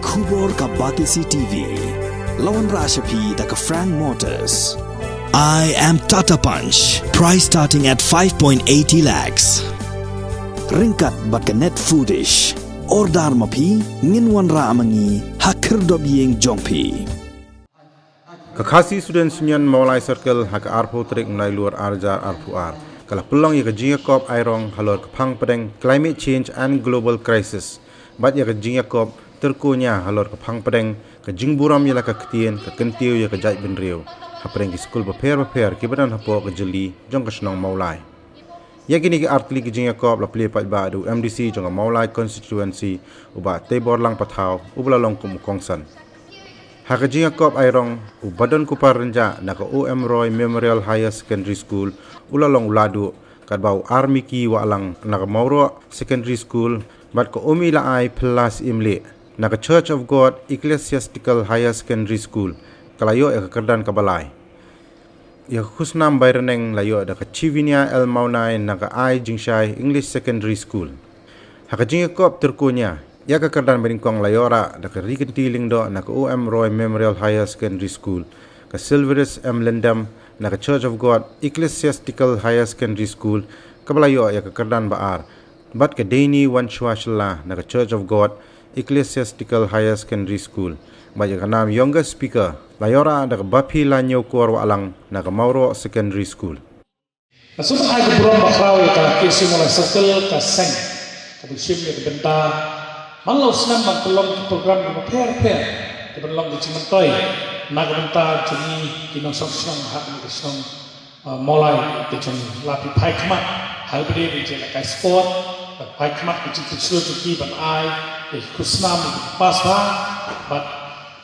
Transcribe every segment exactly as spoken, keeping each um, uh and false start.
Khubor ka Batesi T V. La wanrah sha phi da ka Frank Motors. I am Tata Punch. Price starting at five point eighty lakhs. Ryngkat bad ka Net Foodish. Order ma phi, ngin wanrah ma ngi ha khyrdop ïing jong phi. Ka Khasi Students Union Mawlai Circle ha ka arphew tarik u Nailur ar hajar arphew ar ka la pynlong ïa ka jingïakop airong halor ka phang pdeng Climate Change and Global Crisis bad ïa ka jingïakop tyrko nia halor ka phang pdeng ka jingburom ïa la ka ktien ka kyntiew ïa ka jaitbynriew hapdeng ki skul bapher bapher kiba don hapoh ka jylliew jong ka shnong Mawlai. Ïa kine ki artylli ki jingïakop la plie paidbah da u M D C jong ka Mawlai Constituency u Bah Teibor Lang Pathaw uba la long kum u kongsan. Ha ka jingïakop airong u Badon Kupar Rynjah na ka O M Roy Memorial Higher Secondary School u la long u lahduh, katba u Armiki Wahlang na ka Mawroh Secondary School bad ka Umi Laai Phylla Syiemlieh na ka Church of God Ecclesiastical Higher Secondary School ka la ïoh ïa ka kyrdan kaba lai. Ïa ka khusnam bai rneng la ïoh da ka Chivinia L Mawnai na ka Ai Jingshai English Secondary School. Ha ka jingïakop tyrko nia, ïa ka kyrdan ba nyngkong la ïoh rah da ka Rikynti Lyngdoh na ka O M Roy Memorial Higher Secondary School, ka Silverus M Lyndam na ka Church of God Ecclesiastical Higher Secondary School, kaba la ïoh ïa ka kyrdan ba ar, bad ka Deini Wanshwa Shylla na ka Church of God Ecclesiastical Higher Secondary School. Bad ïa ka nam Youngest Speaker la ïoh rah da ka Baphi Lanyewkor Wahlang na ka Mawroh Secondary School. Nga sngewbha ai ka burom bakhraw ïa ka K S U Mawlai Circle, ka seng kaba shim ïa ka bynta man la u snem ban pynlong ki program kiba pher pher kiban long ka jingmyntoi na ka bynta jong ngi ki nongshong shnong ha kane ka shnong, uh, Mawlai ka jong ngi. La phi phai khmat ha kaba ïadei bad ka jingïalehkai sport, la phai khmat ka jingpynshlur jong ki ban ai ïa ki khusnam, ïa ki pass bha bad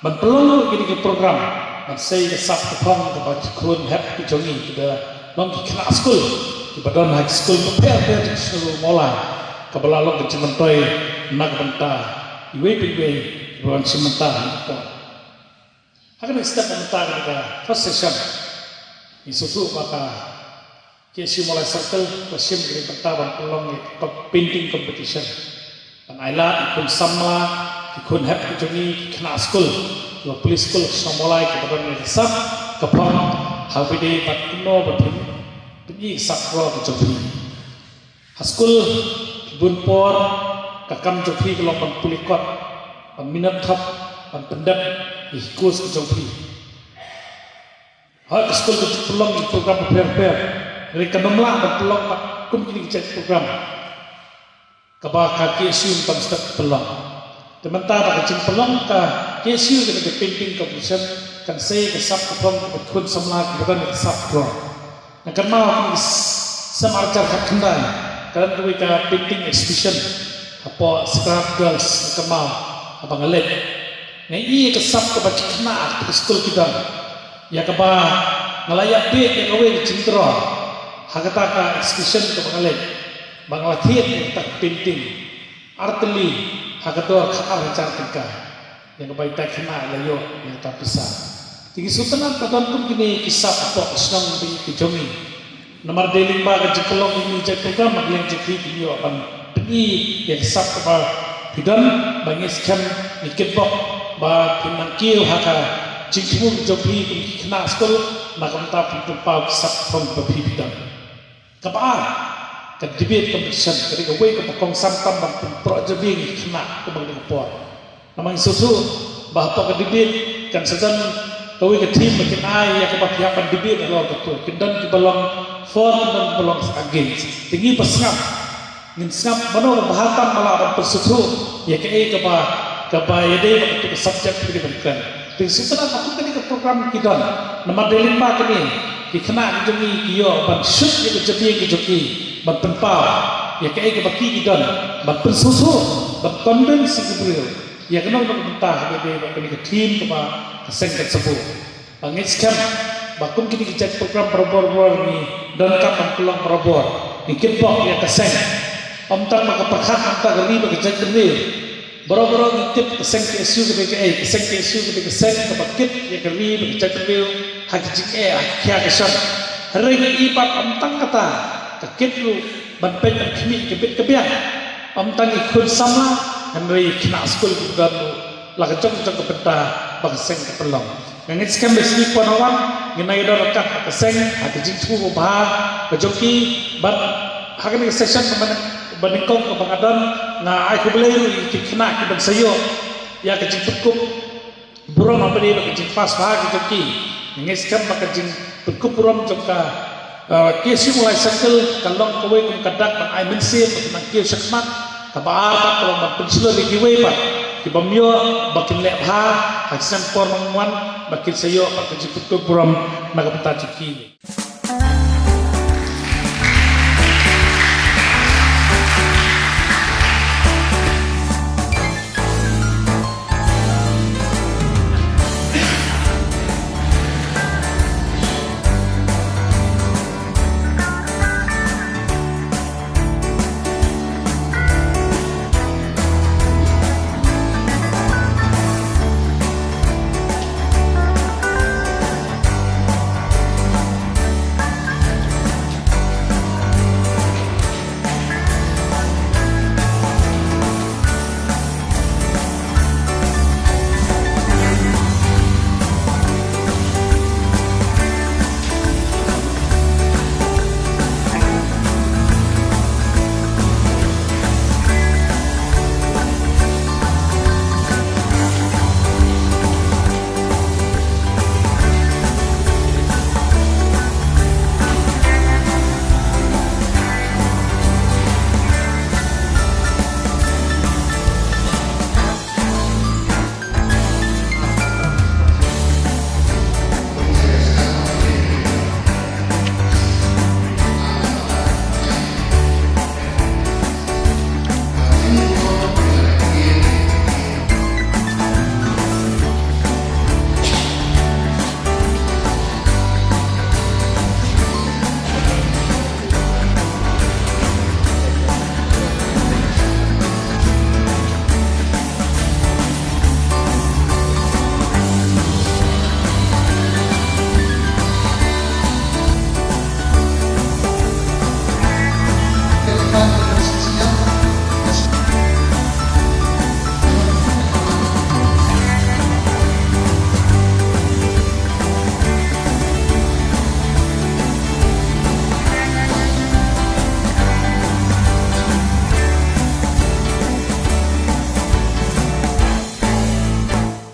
ban pynlong ruh kine ki program ban sei ka sap ka phong kaba ki khun hep ki jong ngi kiba long ki khynnah skul kiba don ha ki skul bapher bapher jong ka shnong Mawlai, kaba la long ka jingmyntoi na ka bynta iwei pa iwei kiba wan shim bynta ha kane ka por. Ha kane ka step mynta kane ka first session, ngi sngewthuh ba ka K S U Mawlai Circle ka shim kane ka bynta ban pynlong ïa ka painting competition ban ailad ïa ki khun samla, ki khun hep ki jong ngi, ki khynnah skul kiba pule skul ha shnong Mawlai kiba don ïa ka sap ka phong ha kaba ïadei bad kumno ba phin pyni ka sap ka roi ka jong phi. Ha skul, bun por ka kam jong phi ka long ban pule kot, ban minot thap, ban pyndep ïa ki course ka jong phi. Ha ka skul ka jingpynlong ïa ki program bapher bapher, hynrei kan ym lah ban pynlong pat kum kine ki jait program kaba ka K S U mynta mynstep ka pynlong. Te mynta da ka jingpynlong ka K S U kane ka painting competition kan sei ka sap ka phong kaba ki khun samla kiba don ïa ka sap ka roi. Nangkynmaw ha kine ki s-, snem ar hajar khatkhyndai ka don kawei ka painting exhibition hapoh Scrap Girls, nangkynmaw, haba nga leit. Nga ïohi ïa ka sap kaba ki khynnah ha ka skul ki don, ïa kaba nga la ïa peit ïa kawei ka jingthrang ha kata ka exhibition kaba nga leit, ba nga la thied ïa kata ka painting artylli ha ka dor khatar hajar tyngka. Ïa kaba ita khynnah la ïoh ïa kata pisa. Te ngi sngewtynnat ba don kum kine ki sap hapoh ka shnong ba ïeit ka jong ngi. Namar dei lyngba ka jingpynlong ïa kine ki jait program, hadien jong phi kin ïoh ban pyni ïa ka sap kaba phi don, ba ngi skhem, ngi kitbok ba phin nang kiew ha ka jingthmu ka jong phi kum ki khynnah skul na ka bynta phin pynpaw ki sap ka phong ba phi phi don. Kaba ar, ka debate competition ka dei kawei kaba kongsan tam ban pynproh jabieng ïa ki khynnah kumba ka dei ka por. Namar ngi sngewthuh ba hapoh ka debate kan sa don kawei ka theme ba kin ai ïa kaba phi hap ban debate halor kata. Kin don kiba long for, kin don kiba long against. Te ngi ba sngap, ngin sngap mano ba bha tam ba lah ban pynsngewthuh ïa kaei kaba, kaba ïadei bad kata ka subject ba ki dei ban kren. Te shisha na ka kum kane ka program ki don, namar dei lyngba kane ki khynnah ki jong ngi ki ïoh ban shoot ïa ka jabieng ka jong ki ban pynpaw ïa kaei kaba ki ki don, ban pynsngewthuh, ban convince ïa ki briew ïa kano kano ka bynta haba ïadei bad kane ka theme kaba ka seng kan sa buh. Ba ngi skhem ba kum kine ki jait program barabor barabor ngi donkam ban pynlong barabor. Ngi kitbok ïa ka seng, ym tang ba ka pyrkhat, ym tang ka ri bad ka jaitbynriew. Baroh baroh ngi tip ka seng K S U ka dei kaei, ka seng K S U ka dei ka seng kaba kit ïa ka ri bad ka jaitbynriew ha ki jingeh, ha ki khiah ki shon. Hynrei ngi i pat ym tang kata, ka kit ruh ban peit ban khmih ka bit ka biang. Ym tang ki khun samla, hynrei ki khynnah skul kiba don ruh la ka jong jong ka bynta ba ka seng ka pynlong. Nga ngeit skhem ba sngi pon wan ngin ïa don ryngkat ha ka seng ha ka jingthmu babha ka jong ki. Bad ha kane ka session kaba nyngkong kaba nga don, nga ai khublei ruh ïa ki khynnah kiban sa ïoh ïa ka jingpynkup burom ha pdeng ka jingpass bha ka jong ki. Nga ngeit skhem ba ka jingpynkup burom jong ka, eh, K S U Mawlai Circle ka long kawei kum ka dak ban ai mynsiem ban kiew shakhmat. Kaba ar pat ka long ban pynshlur ïa kiwei pat ki bym ïoh ba kin leh bha ha ki snem por ban wan, ba kin sa ïoh pat ka jingpynkup burom na ka bynta jong ki.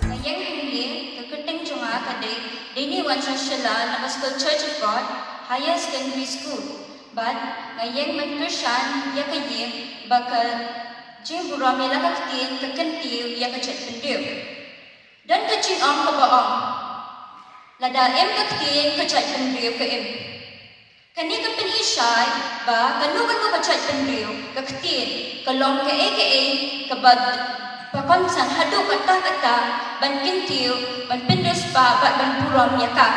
Nga ïeng hangne, ka kyrteng jong nga ka dei Deni Wanshang Shylla, na ka skul Church of God Higher Secondary School. Bad nga ïeng ban kyrshan ïa ka ïing ba ka jingburom ïa la ka ktien ka kyntiew ïa ka jaitbynriew. Don ka jingong kaba ong, lada im ka ktien ka jaitbynriew ka im. Kane ka pyni shai ba kano kano ka jaitbynriew, ka ktien ka long kaei kaei kaba, ba kongsan haduh katta katta ban kyntiew, ban pynriewspah bad ban burom ïa ka.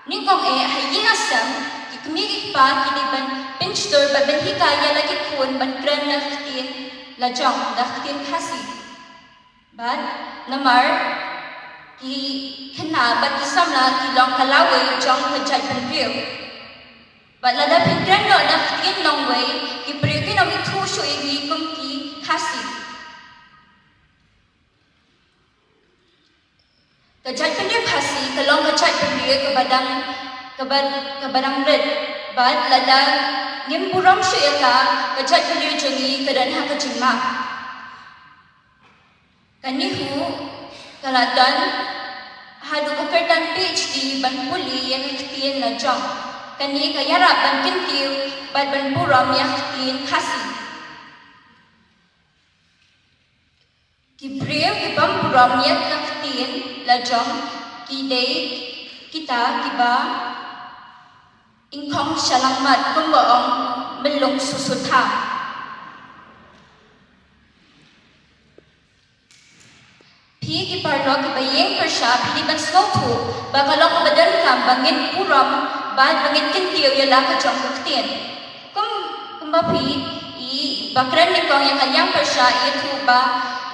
Nyngkong eh ha ïing ha sem ki kmie ki kpa ki dei ban pynshlur bad ban hikai ïa la ki khun ban kren da ka ktien la jong, da ka ktien Khasi. Bad namar ki khynnah bad ki samla ki long ka lawei jong ka jaitbynriew. Bad lada phin kren noh da ka ktien longwei, ki briew kin ym ithuh shuh ïa ngi kum ki Khasi. Ka jaitbynriew Khasi ka long ka jaitbynriew kaba dang, kaba, kaba dang rit. Bad lada ngim burom shuh ïa ka, ka jaitbynriew jong ngi ka don ha ka jingma. Kane ruh ka la don haduh ka kyrdan PhD ban pule ïa ka ktien la jong. Kane ka ïarap ban kyntiew bad ban burom ïa ka ktien Khasi. Ki briew ki bym burom ïa ka ktien la jong ki dei kita kiba ingkhong sha langmat kumba ong u Myllung Susutham. Phi ki paralok kiba ïeng pyrshah, phi dei ban sngewthuh ba ka long kaba donkam ba ngin burom bad ba ngin kyntiew ïa la ka jong ka ktien. Kum, kumba phi i ba kren nyngkong ïa ka liang pyrshah, i ïathuh ba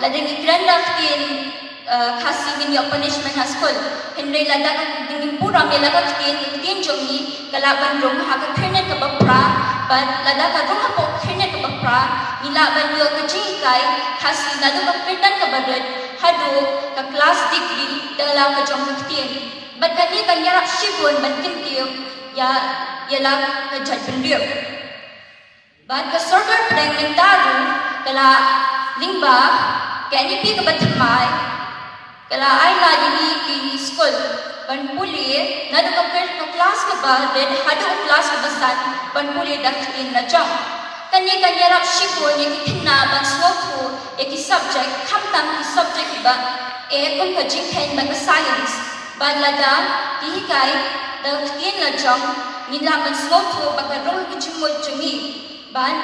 lada ngi kren da ka ktien, eh, Khasi ngin ïoh punishment ha skul. Hynrei lada ka, ngin burom ïa la ka ktien, ka ktien jong ngi ka lah ban rung ha ka khyrnit kaba phra, bad lada ka rung hapoh ka khyrnit kaba Pra, ngi lah ban ïoh ka jinghikai Khasi naduh ka kyrdan kaba rit haduh ka klas degree da la ka jong ka ktien. Bad kane kan ïarap shibun ban kyntiew ïa, ïa la ka jaitbynriew. Bad ka sorkar pdeng mynta ruh ka la lyngba ka N E P kaba thymmai, ka la ai lad ïa ngi ki skul ban pule naduh ka klas kaba rit haduh ka klas kaba san ban pule da ka ktien lajong. Kane kan ïarap shibun ïa ki khynnah ban sngewthuh ïa ki subject, khamtam ki subject kiba eh kum ka jingkheiñ bad ka science. Bad lada ki hikai da ka ktien lajong, ngin lah ban sngewthuh ba ka rung ka jingmut jong ngi. Bad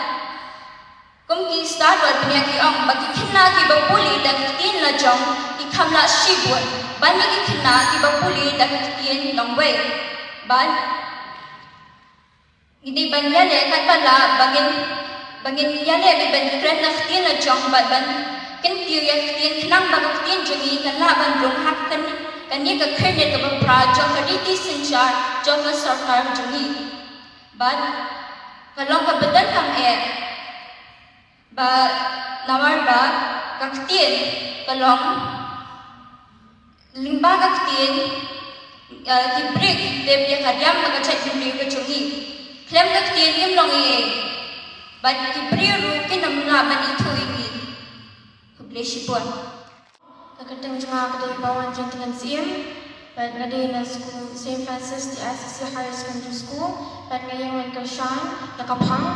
kum ki stad wat bniah ki ong ba ki khynnah kiba pule da ka ktien lajong ki kham lah shibun ban ïa ki khynnah kiba pule da ka ktien nongwei. Bad ngi dei ban ïaleh katba lah ba ngin, ba ngin ïaleh bad ban kren da ka ktien lajong bad ban kyntiew ïa ka ktien khnang ba ka ktien jong ngi kan lah ban rung ha kane ka khyrnit kaba pra jong ka riti synshar jong ka sorkar jong ngi. Bad ka long kaba donkam eh ba namar ba ka ktien ka long lyngba ka ktien, eh, ki briew ki tip ïa ka riam bad ka jaitbynriew ka jong ngi. Khlem ka ktien ngim long ei ei. Bad ki briew ruh kin ym lah ban ithuh ïa ngi. Khublei shibun. Ka kyrteng jong nga ka dei Pawan Jingtyngen Syiem. Bad nga dei na skul Saint Francis T I C C Higher Secondary School. Bad nga ïeng ban kyrshan na ka phang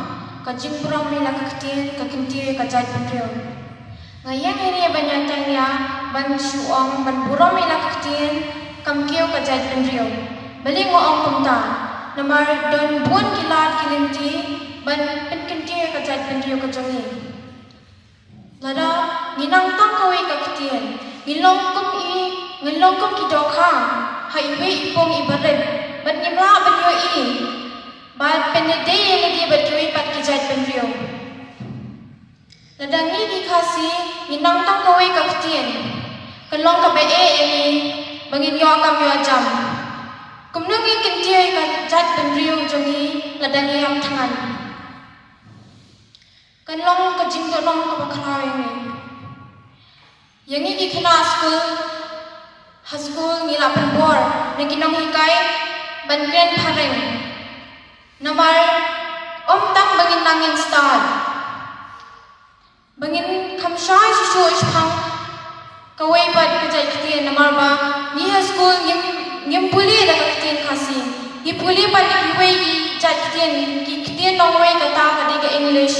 ka jingburom ïa la ka ktien, ka kyntien, ka jaitbynriew. Nga ïeng hangne ban ïateng ïa ban shu ong ban burom ïa la ka ktien, kam kiew ka jaitbynriew. Balei nga ong kumta? Namar don bun ki lad ki lynti ban pynkyntiew ïa ka jaitbynriew ka jong ngi. Lada ngi nang tang kawei ka ktien, ngi long kum i, ngi long kum ki dohkha ha iwei i pung iba rit, bad ngim lah ban ïohi bad pynïadei ïa lade bad kiwei pat ki jaitbynriew. Lada ngi ki Khasi ngi nang tang kawei ka ktien, kan long kaba eh ïa ngi ba ngin ïoh kam ïoh jam. Kumno ngin kyntiew ïa ka jaitbynriew jong ngi lada ngi ïap thngan? Kan long ka jingduhnong kaba khraw ïa ngi. Ïa ngi ki khynnah skul, ha skul ngi la pynbor na ki nonghikai ban kren phareng. Namar ym tang ba ngin nang ngin stad, ba ngin kham shai shuh shuh shaphang kawei pat ka jait ktien, namar ba ngi ha skul ngim, ngim pule da ka ktien Khasi. Ngi pule pat da kiwei ki jait ktien, ki ktien nongwei, kata ka dei ka English.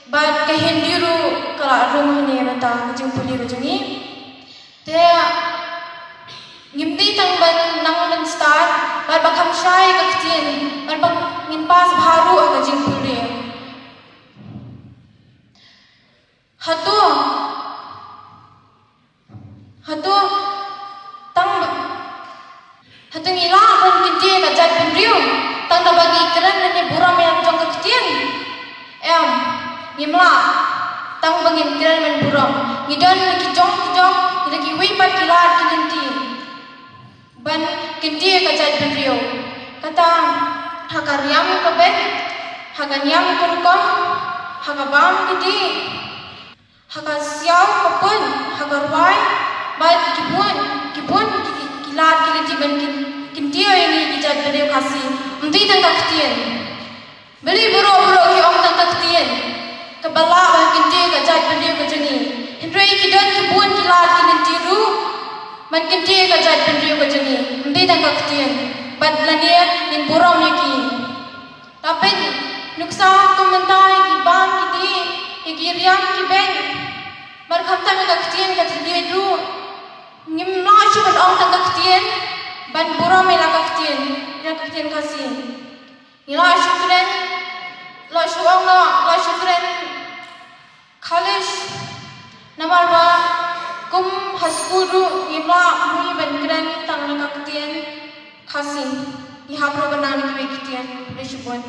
Bad ka Hindi ruh ka la rung hangne mynta ka jingpule ka jong ngi. Te ngim dei tang ban nang ban stad bad ba kham shai ka ktien, bad ba ngin pass bha ruh ha ka jingpule. Hato, hato tang, hato ngi lah ban kyntiew ka jaitbynriew tang da ba ngi kren lane burom ïa la ka jong ka ktien? Em, ngim lah tang ba ngin kren ban burom. Ngi don la ki jong ki jong, ngi la kiwei pat ki lad ki lynti ban kyntiew ka jaitbynriew. Kata ha ka riam ka beit, ha ka niam ka rukom, ha ka bam ka dih, ha ka siaw ka pun, ha ka rwai, bad ki bun, ki bun ki, ki, ki lad ki lynti ban ky-, kyntiew ïa ngi ki jaitbynriew Khasi. Ym dei tang ka ktien. Balei baroh baroh ki ong tang ka ktien kaba lah ban kyntiew ka jaitbynriew ka jong ngi? Hynrei ki don ki bun ki lad ki lynti ruh ban kyntiew ka jaitbynriew ka jong ngi. Ym dei tang ka ktien. Bad lane ngin burom ïa ki. Te peit, nuksa kum mynta ïa ki bam ki dih, ïa ki riam ki beit. Bad khamtam ïa ka ktien ka thylliej ruh. Ngim lah shuh ban ong tang ka ktien ban burom ïa la ka ktien, ïa la ka ktien Khasi. Ngi lah shu kren, lah shu ong noh, lah shu kren Khalish. Namar ba kum ha skul ruh ngim lah mih ban kren tang na ka ktien Khasi. Ngi hap ruh ban nang na kiwei ki ktien. Khublei shibun.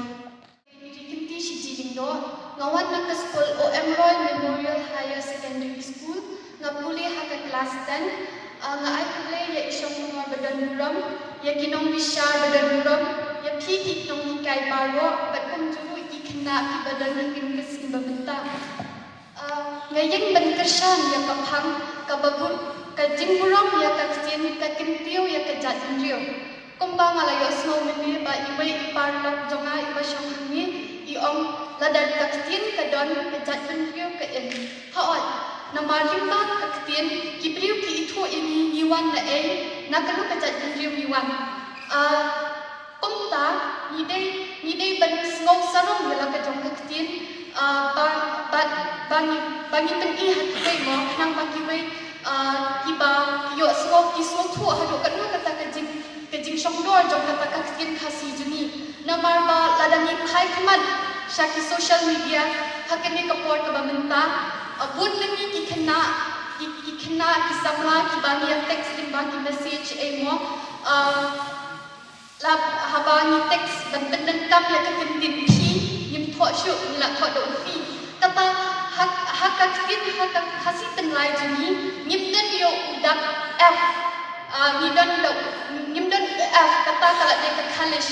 Ngi dei Kynti Shiji Lyngdoh, nga wan na ka skul O M Roy Memorial Higher Secondary School, nga pule ha ka klas ten. Ah, nga ai khublei ïa i shong kumar ba don burom, ïa ki nongbishar ba don burom, ïa phi ki nonghikai baroh, bad kumjuh ruh ïa ki Na ki ba don ha kine ki sngi ba mynta. Ah, nga ïeng ban kyrshan ïa ka phang, ka ba bun, ka jingburom ïa ka ktien, ka kyntiew ïa ka jaitbynriew. Kumba nga la ïohsngew mynne ba iwei i paralok jong nga i ba shong hangne i ong lada ka ktien ka don, ka jaitbynriew ka im. Hooid, namar lyngba ka ktien ki briew ki ithuh ïa ngi, ngi wan na ei, na kano ka jaitbynriew ngi wan. Ah, Kumta, ngi dei, ngi dei ban sngew sarong ïa la ka jong ka ktien, ah, ba, ba, ba ngi, ba ngi pyni ha kiwei mo, khnang ba kiwei, ah, kiba ïohsngew, ki sngewthuh haduh katno kata ka jing, ka jingshongdor jong kata ka ktien Khasi jong ngi. Namar ba lada ngi phai khmat sha ki social media ha kane ka por kaba mynta, ah, bun na ngi ki khynnah, ki, ki khynnah, ki samla kiba ngi ïa text lyngba ki message ei mo, ah, La haba ngi text ban pyndonkam ïa ka ktien phi, ngim thoh shuh, ngi la thoh da u phi. Kata ha, ha ka ktien, ha ka Khasi tynrai jong ngi, ngim don ïa u dak F. Ah, ngi don da, ngim don F, kata ka la dei ka Khalish.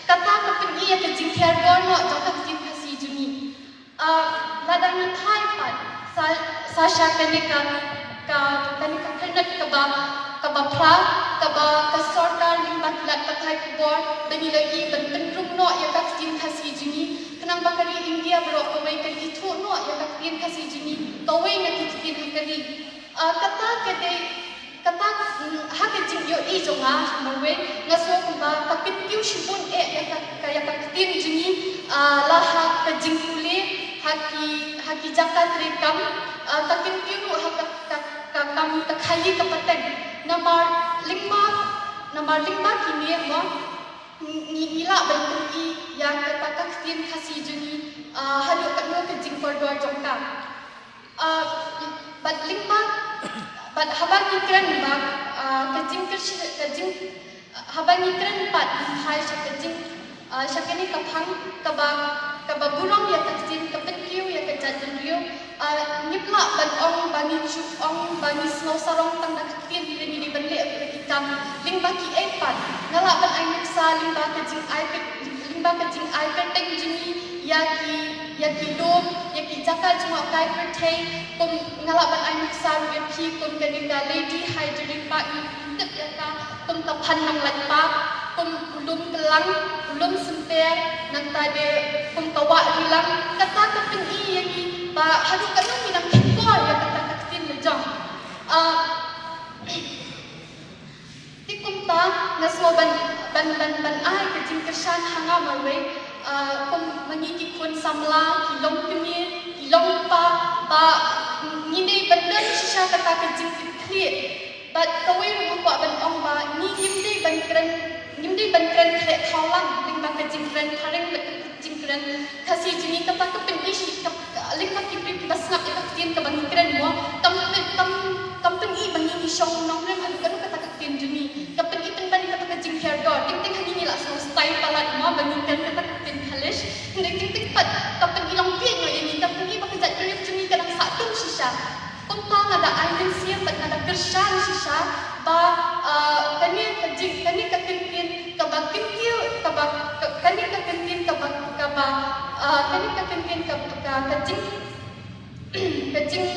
Kata ka pyni ïa ka jingkhiar dor noh jong ka ktien Khasi jong ngi. Ah, lada ngi phai pat sa, sa sha kane ka, ka, kane ka kyrnat kaba, kaba phra, kaba ka sorkar lyngba ki lad pathai khubor ba ngi la ïohi ban pynrung noh ïa ka ktien Khasi jong ngi, khnang ba ka ri India baroh kawei kan ithuh noh ïa ka ktien Khasi jong ngi kawei na ki ktien ha ka ri. Ah, kata ka dei, kata, mm, ha ka jingïohi jong nga, marwei, nga sngew kumba ka kyntiew shibun eh ïa ka, ka, ïa ka ktien jong ngi, ah, la ha ka jingpule, ha ki, ha ki jaka treikam, ah, ka kyntiew ruh ha ka, ka, ka kam, ka khaïi ka pateng. Namar lyngba, namar lyngba kine mo, ngi, ngi lah ban pyni ïa kata ka ktien Khasi jong ngi, ah, haduh katno ka jingkordor jong ka. Ah, bad lyngba, bad haba ngi kren ba, ah, ka jingkyrshan, ka jing, haba ngi kren pat ngi phai sha ka jing, ah, sha kane ka phang kaba, kaba burom ïa ka ktien, ka pynkiew ïa ka jaitbynriew, ah, ngim lah ban ong ba ngi ju ong ba ngi sngew sarong tang da ka ktien, ngi dei ban leh ruh da ki kam lyngba kiei pat. Nga lah ban ai nuksa lyngba ka jingai ka, lyngba ka jingai kyrteng jong ngi ïa ki, ïa ki lum, ïa ki jaka jngohkai pyrthei, kum nga lah ban ai nuksa ruh ïa phi kum kane ka Lady Hyderi Park, ngi tip ïa ka kum ka Phan Nonglait Park, kum u Lum Kyllang, u Lum Symper, nangta de kum ka Wah Rilang, kata ka pyni ïa ngi ba haduh katno ngi nang khih bor ïa kata ka ktien la jong. Ah, Te kumta nga sngew ban, ban, ban, ban ai ka jingkyrshan ha nga marwei, ah, kum ma ngi ki khun samla, ki longkmie, ki longkpa, ba ngi dei ban don shisha kata ka jingkitkhlieh. Bad kawei ruh nga kwah ban ong ba ngi ngim dei ban kren, ngim dei ban kren khleh thaw lang lyngba ka jingkren phareng bad ka jingkren Khasi jong ngi, kata ka pyni shi, ka, ka, lyngba ki briew kiba sngap ïa ka ktien kaba ngi kren mo, kam pyn, kam, kam pyni ba ngi ngi shong nongrim haduh katno kata ka ktien jong ngi. Ka pyni pynban ïa kata ka jingkhiar dor. Teng teng ha ngi ngi la sngew stai palat mo ba ngi kren kata ka ktien Khalish. Hynrei teng teng pat ka pyni long bieit noh ïa ngi, ka pyni ba ka jaitbynriew jong ngi ka dang sah dum shisha. Kumta nga da ai mynsiem bad nga da kyrshan shisha ba, ah, kane ka jing, kane ka kyntien kaba kyntiew, kaba, ka, kane ka kyntien kaba, kaba, ah, kane ka kyntien kaba, ka, ka jing, ka jing,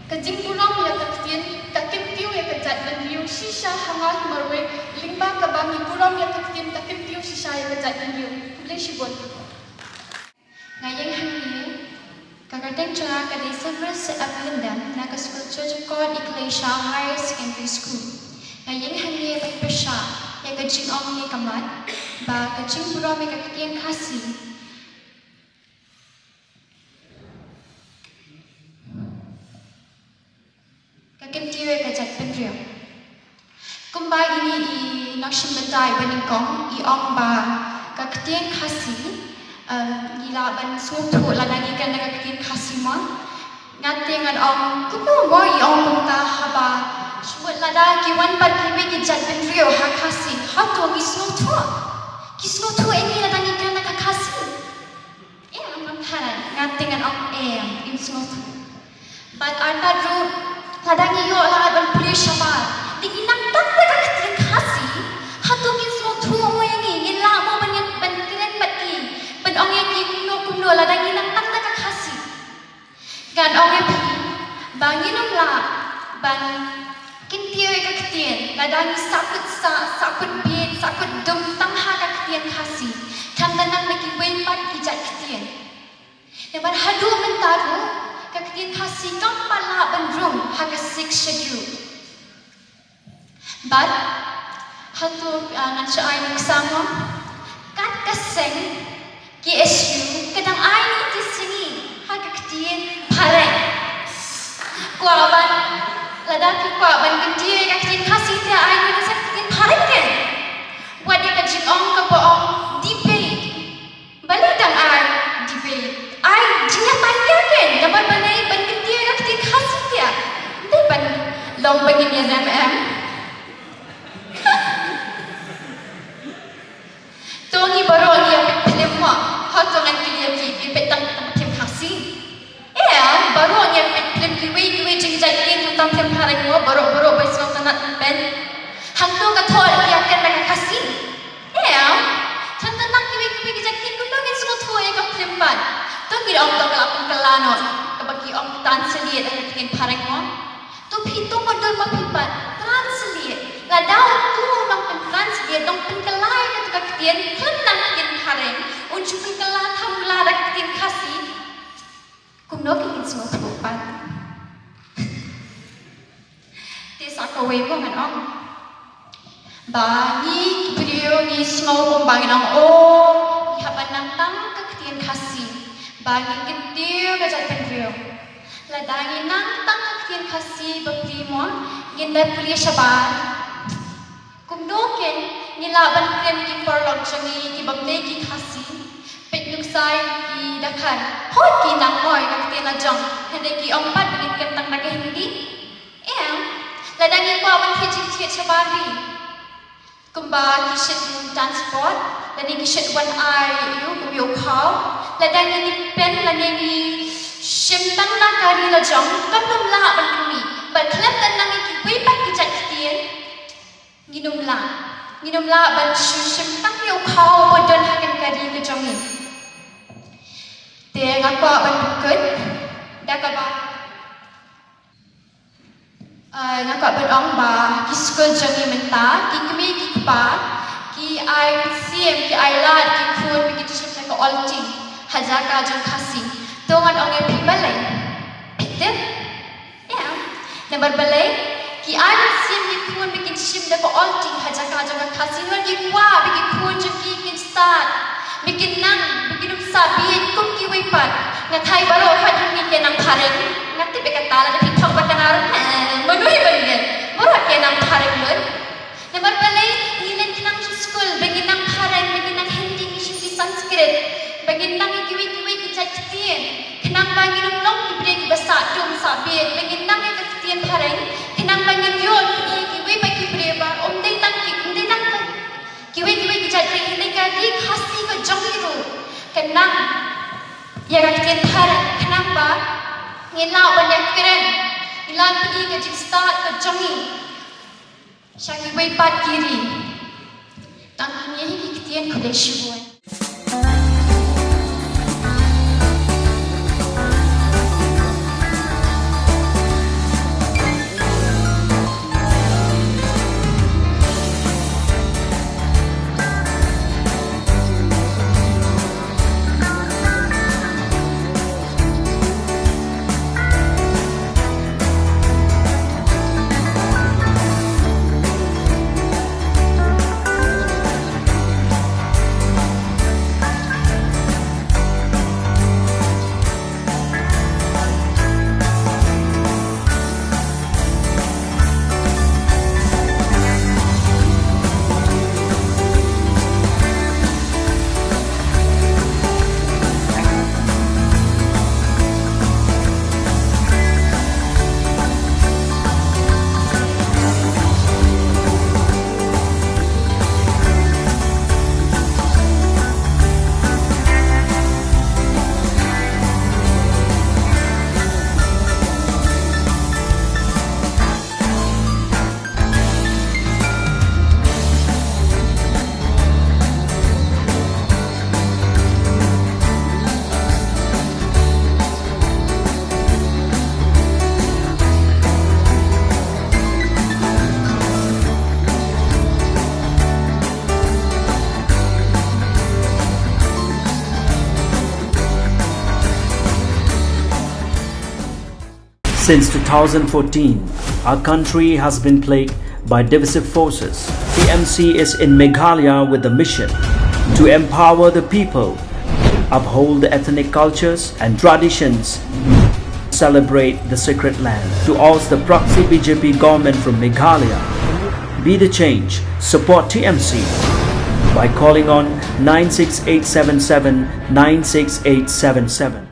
ka jingburom ïa ka ktien ka kyntiew ïa ka jaitbynriew shisha ha nga hi marwei, lyngba kaba ngi burom ïa ka ktien ka kyntiew shisha ïa ka jaitbynriew. Khublei shibun. Nga ïeng hangne, ka kyrteng jong nga ka dei Severus F Lyndon, na ka skul Church of God Ecclesia Higher Secondary School. Nga ïeng hangne ban pyrshah ïa ka jingong ïa ka mat ba ka jingburom ïa ka ktien Khasi ka kyntiew ïa ka jaitbynriew. Kumba ine i nongshim bynta iba nyngkong i ong ba ka ktien Khasi, em, ngi lah ban sngewthuh lada ngi kren da ka ktien Khasi mo. Nga te ngan ong kumno mo i ong kumta haba shu mut lada ki wan pat kiwei ki jaitbynriew ha Khasi, hato ngi sngewthuh? Ki sngewthuh ïa ngi lada ngi kren da ka Khasi? Em, nga tharai, nga te ngan ong em, im sngewthuh. Bad artat ruh, lada ngi ïoh lad ban pule shabar, te ngi nang tang da ka ktien Khasi, hato kin sngewthuh mo ïa ngi, ngin lah mo ban, ban kren bad ki, ban ong ïa ki kumno kumno. Kyntiew ïa ka ktien, lada ngi sahkut sah, sahkut bieit, sahkut dum tang ha ka ktien Khasi, khamtam na kiwei pat ki jait ktien. Namar haduh mynta ruh, ka ktien Khasi kam pat lah ban rung ha ka Sixth Schedule. Bad hato, ah, ngan sa ai nuksa mo, kat ka seng K S U ka dang ai nuksa sngi ha ka ktien phareng. Kwah ban, lada phi kwah ban kyntiew ïa ka ktien Khasi te ai nuksa ka ktien phareng kan. Wat ïa ka jingong kaba ong debate. Balei dang ai debate? Ai jingïatai ïa ken, namar balei ban kyntiew ïa ka ktien Khasi ïa? Dei ban long ba ngin ïa rem em? To ngi baroh ngi ïa peit phlim mo, hato ngan kylli ïa phi, phi peit tang tang phlim Khasi? Em, baroh ngi ïa peit phlim kiwei kiwei jingjia kin tang phlim phareng mo, baroh baroh ba sngewtynnat peit. Hangto ka thoh ïa ken da ka Khasi. Em, tang tang kiwei kiwei ki jait ktien kumno ngin sngewthuh ïa ka phlim pat. To ngi ong to ka la pynkylla noh, kaba ki ong translate ïa ka ktien phareng mo. To phi to mo dor ma phi pat translate. Lada uto u nongpyntranslate, nongpynkylla ïa kato ka ktien khlem na ka ktien phareng, un shu pynkylla tang la da ka ktien Khasi. Kumno ki ngin sngewthuh pat. Te sa kawei mo ngan ong. Ba ngi ki briew ngi sngew kumba ngi ong, oh, ngi hap ban nang tang ka ktien Khasi. Ba ngin kyntiew ka jaitbynriew. Lada ngi nang tang ka ktien Khasi bapli mo, ngin da pule shabar. Kumno ken, ngi lah ban kren ki paralok jong ngi ki bym dei ki Khasi. Peit nuksa ïa ki Dkhar. Hooid ki nang ong ïa ka ktien la jong. Hynrei ki ong pat ba ngin kren tang da ka Hindi. Em, lada ngi kwah ban thied jingthied shabar ri. Kumba ki shait transport, lane ki shait wan ai ïa u, kum ïa u khaw. Lada ngi depend lane ngi shim tang na ka ri la jong, kam nym lah ban kynmaw. Bad khlem da nang ïa kiwei pat ki jait ktien. Ngin ym lah. Ngin ym lah ban shu shim tang ïa u khaw ba don ha ka ri ka jong ngi. Te nga kwah ban pynkut da kaba, eh, nga kwah ban ong ba ki skul jong ngi mynta, ki kmie ki kpa ki ai mynsiem, ki ai lad ki khun ba kin shim da ka Olti ha jaka jong Khasi. To ngan ong ïa phi balei? Phi tip? Em, namar balei? Ki ai mynsiem ki khun ba kin shim da ka Olti ha jaka jong ka Khasi, namar ki kwah ba ki khun jong ki kin stad, ba kin nang, ba kin ym sah bieit kum kiwei pat. Nga tharai baroh pat jong ngi ki nang phareng. Nga tip ba kata lada phi thok ba kynmaw, eh, mano hi ban ïeng? Baroh ki nang phareng lut. Namar balei ngi leit khnang sha skul, ba ngin nang phareng, ba ngin nang Hindi, ngi shim ki Sanskrit, ba ngin nang ïa kiwei kiwei ki jait ktien, khnang ba ngin ym long ki briew kiba sah dum sah bieit, ba ngin nang ïa ka ktien phareng, khnang ba ngin ïoh ïa kiwei pat ki briew ba ym dei tang ki, ym dei tang ka, kiwei kiwei ki jait ktien, hynrei ka ri Khasi ka jong ngi ruh kan nang ïa ka ktien phareng, khnang ba ngin lah ban ïakren, ngin lah ban pyni ka jingstad ka jong ngi sha kiwei pat ki ri. Tang kine hi ki ktien, khublei shibun. Since two thousand fourteen, our country has been plagued by divisive forces. T M C is in Meghalaya with the mission to empower the people, uphold the ethnic cultures and traditions, celebrate the sacred land. To oust the proxy B J P government from Meghalaya, be the change, support T M C by calling on nine six eight seven seven nine six eight seven seven.